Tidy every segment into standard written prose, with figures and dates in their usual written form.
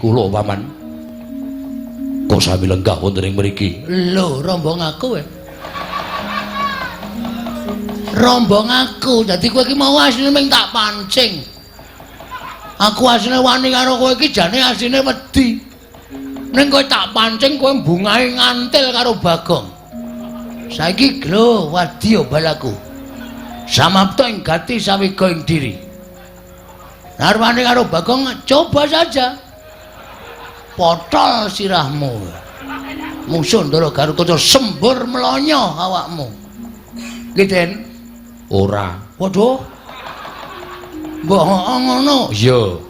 Kula paman. Kok sami lenggah wonten ing mriki? Lho, rombong aku e. Rombong aku. Dadi kowe iki mau asline ming tak pancing. Aku asline wani karo kowe iki jane asline wedi. Ning kowe tak pancing kowe bungahe ngantil karo Bagong. Saiki glo wadya balaku. Samapta ing gati sawiga ing diri. Narwane karo Bagong coba saja. Potol sirahmu. Musuh Ndara Garukaca sembur mlonyo awakmu. Nggih, Den. Ora. Waduh. Mbok ngono. Iya.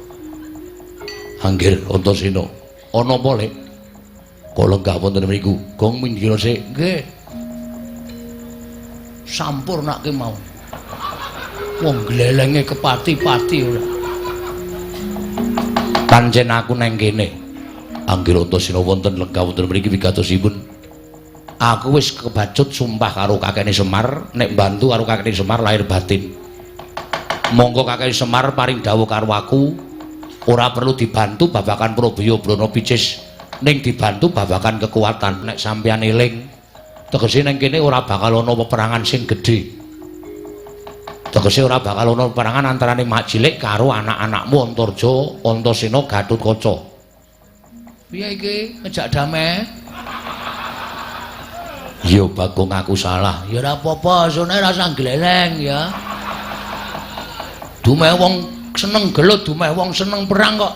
Anggir Antasena. Ana apa, Lek? Kok lenggah wonten mriku? Gong minggir sik. Nggih. Sampurnake mau. Wong glelenge kepati-pati ora. Pancen aku nang kene. Anggir Antasena wonten lenggah wonten mriki wigatosipun. Aku wis kebacut sumpah karo kakekne Semar nek mbantu karo kakekne Semar lahir batin. Monggo kakekne Semar paring dawuh karo aku ora perlu dibantu babagan Probaya Brana Picis ning dibantu babagan kekuatan. Nek sampeyan eling tegese ning kene ora bakal ana peperangan sing gedhe. Tegese ora bakal ana peperangan antarane Mak Cilik karo anak-anakmu Antarja, Antasena, Gatotkaca. Piye iki ngejak damai? Ya Bagong aku salah. Ya ora apa-apa, sone rasa gleleng ya. Dumeh wong seneng gelut, dumeh wong seneng perang kok.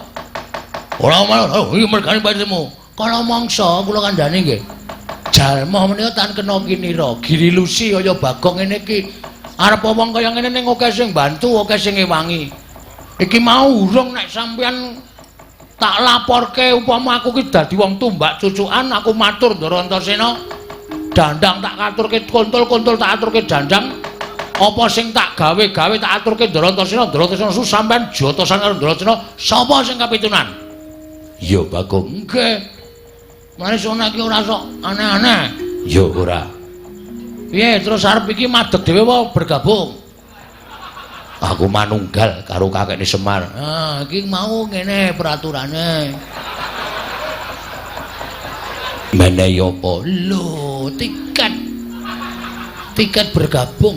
Ora malah, oh iki mergane patimu. Kala mangsa kula kandhani nggih. Jalma menika tan kena kinira, girilusi kaya Bagong ngene iki. Arep wong kaya ngene ning akeh sing bantu, akeh sing ngewangi. Iki mau urung nek sampeyan tak laporke upama aku ki dadi wong tumbak cucukan, aku matur Ndara Antasena. Dandang tak aturke kontol-kontol tak aturke dandang. Apa sing tak gawe-gawe tak aturke Ndara Antasena, Ndara Antasena su sampean jotosan karo Ndara Antasena, sapa sing kapitunan? Ya Bagong. Nggih. Mane sone iki ora sok aneh-aneh. Ya ora. Piye terus arep iki madeg dhewe apa bergabung? Aku manunggal karo kakekne Semar. Ah, iki mau ngene peraturane. Menehi apa? Lho, tiket. Tiket bergabung.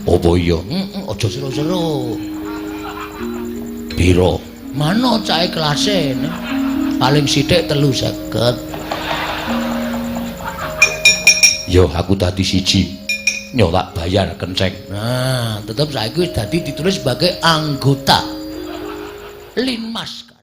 Apa iya? Heeh, aja seru-seru. Piro? Mano cahe kelase. Paling sithik 350. Yo aku dadi siji. Nyo tak bayar kenceng. Nah, tetep saiki wis dadi ditulis sebagai anggota Linmas.